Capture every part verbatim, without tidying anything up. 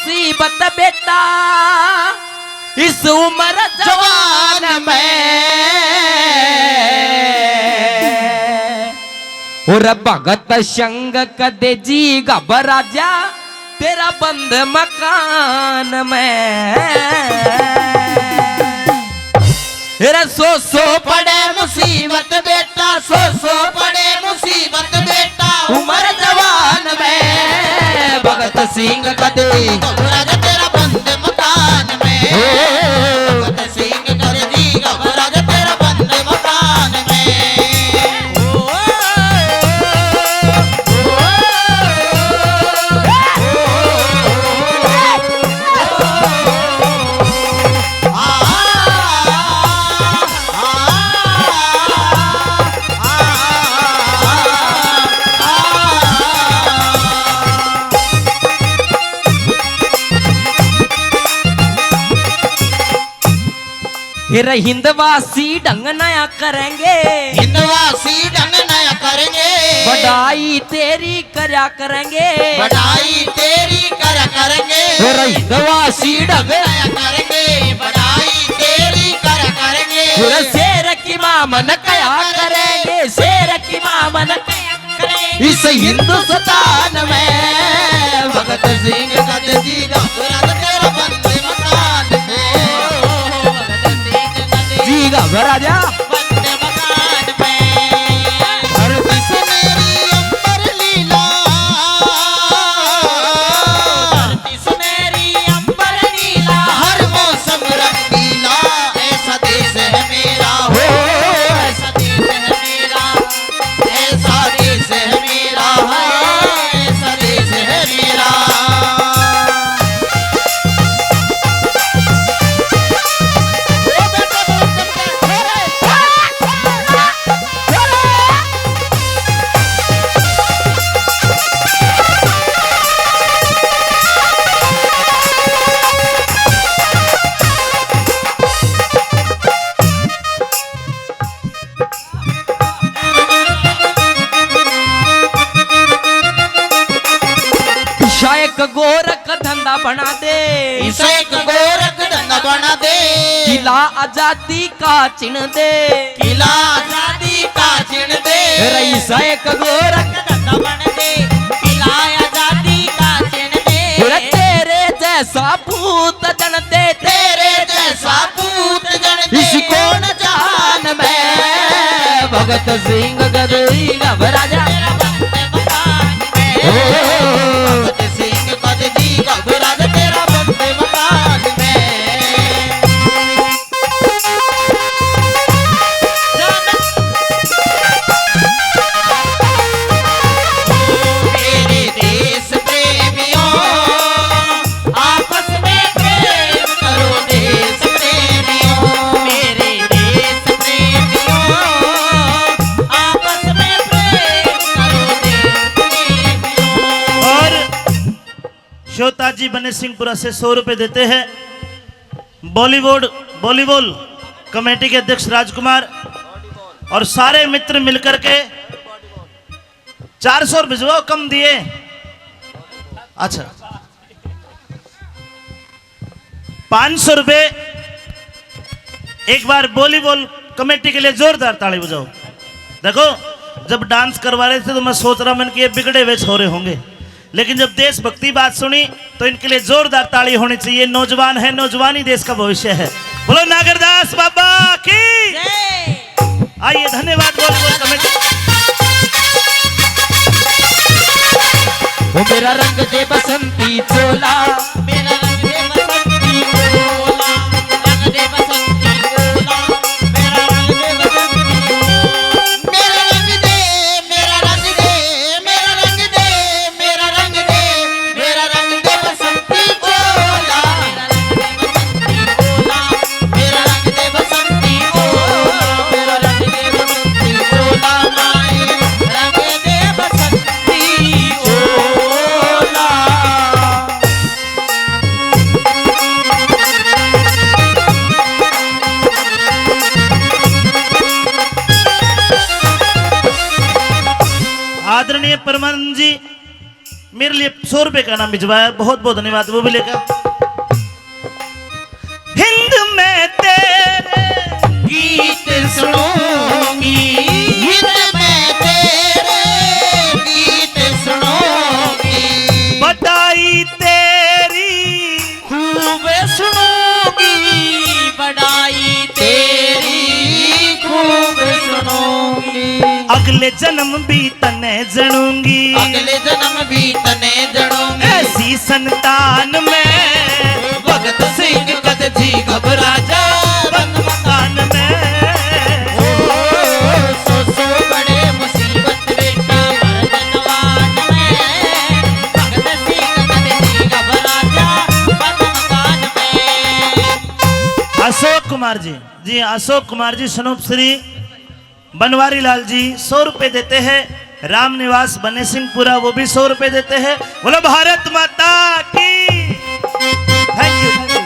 मुसीबत बेटा इस उम्र जवान में। और भगत सिंह कदे जी घबरा जा तेरा बंद मकान में। तेरा सो सो पड़े मुसीबत बेटा, सो सो पड़े मुसीबत बेटा, उम्र जवान में। भगत सिंह कदे घबरा जा तेरा बंद मकान में। ओ। भगत सिंह कदे जी घबरा जा तेरा बंद मकान में। फिर हिंदवासी ढंग नया करेंगे। हिंदवासी ढंग नया करेंगे। बड़ाई तेरी करया करेंगे। बड़ाई तेरी करया करेंगे। फिर हिंदवासी ढंग नया करेंगे। बड़ाई तेरी करया करेंगे। फिर शेर की माँ मन कया करेंगे। शेर की माँ मन इस हिंदुस्तान में भगत सिंह कदे जी घबरा जा तेरा बंद मकान में। जी घबरा जा। बंद मकान में। धरती से मेरी अंबर लीला। धरती से मेरी अंबर लीला। हर मौसम रंगीला। ऐसा देश है मेरा हो। ऐसा देश है मेरा। ऐसा देश है मेरा, ऐसा देश है मेरा। ईसा एक गोरख धंधा बना दे। ईसा एक गोरख धंधा बना दे। किला आजादी का चिन दे। किला आजादी का चिन दे। रे ईसा एक गोरख धंधा बन दे। किला आजादी का चिन दे। रे तेरे जैसा पूत जन दे। तेरे जैसा पूत जन दे। इसी कौन जान में भगत सिंह कदे जी घबरा जा। तेरा बंद मकान में। ओ। भगत सिंह कदे जी घबरा जा तेरा बंद मकान में। मेरे देश प्रेमियों, आपस में प्रेम करो देश प्रेमियों। मेरे देश प्रेमियों, आपस में प्रेम करो देश प्रेमियों। और श्रोता जी बने सिंहपुरा से सौ रुपए देते हैं। बॉलीवुड, वॉलीबॉल कमेटी के अध्यक्ष राजकुमार और सारे मित्र मिलकर के चार सौ भिजवाओ, कम दिए। अच्छा, पाँच सौ रुपए। एक बार वॉलीबॉल कमेटी के लिए जोरदार ताली बजाओ। देखो, जब डांस करवा रहे थे तो मैं सोच रहा, मैंने कि ये बिगड़े हुए छोरे होंगे, लेकिन जब देशभक्ति बात सुनी तो इनके लिए जोरदार ताली होनी चाहिए। नौजवान है, नौजवान ही देश का भविष्य है। बोलो नागरदास बाबा की। जय। आइए, धन्यवाद वॉलीबॉल कमेटी। वो मेरा रंग दे बसंती चोला। मेरा रंग दे बसंती चोला, रंग दे बसंती चोला, मेरा रंग दे बसंती चोला। मेरा रंग दे, मेरा रंग दे, मेरा रंग दे, मेरा रंग दे, मेरा रंग दे बसंती चोला। मेरा रंग दे बसंती चोला, मेरा रंग दे बसंती चोला, मेरा रंग दे बसंती चोला, माए, रंग दे बसंती चोला। आदरणीय परमानंद जी, मेरे लिए सौ रुपए का नाम भिजवाया, बहुत बहुत धन्यवाद। वो भी लेकर हिंद में तेरे गीत सुनूंगी, हिंद में तेरे गीत सुनूंगी, बधाई तेरी खूब सुनूंगी, बधाई तेरी खूब सुनूंगी। अगले जन्म भी तने जनूंगी, अगले जन्म भी तने जनूंगी। ऐसी संतान में भगत सिंह कद जी घबरा जा, बंद मकान में। ओ, सौ, सौ बड़े मुसीबत बेटा मर्द जवान में, भगत सिंह कद जी घबरा जा, बंद मकान में। अशोक कुमार जी, जी अशोक कुमार जी, सनूप श्री बनवारी लाल जी सौ रुपए देते हैं। रामनिवास बने सिंहपुरा, वो भी सौ रुपए देते हैं। बोलो भारत माता की। Thank you, thank you।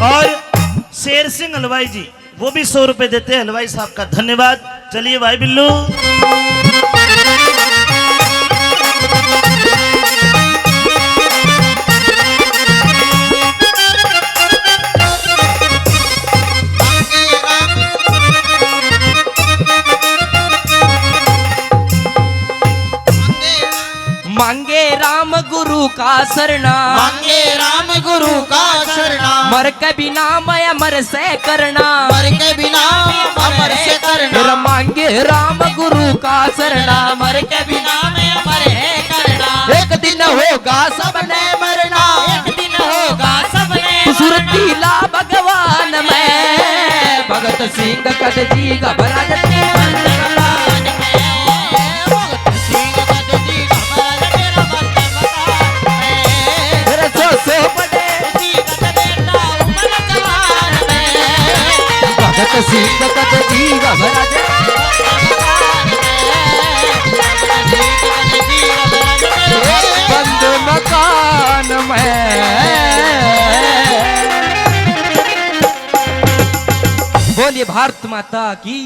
और शेर सिंह हलवाई जी, वो भी सौ रुपए देते हैं। हलवाई साहब का धन्यवाद। चलिए भाई बिल्लू। मांगे राम गुरु का सरना, मांगे राम गुरु का सरना, मर के भी नाम अमर से करना, मर के भी नाम अमर से करना। मेरा मांगे राम गुरु का सरना, मर के भी नाम अमर है करना। एक दिन होगा सबने मरना, एक दिन होगा सबने। तू सुरतीला भगवान में, भगत सिंह कद जी घबरा जते। भगत सिंह कद जी घबरा जते। बंद मकान में। बोलिए भारत माता की।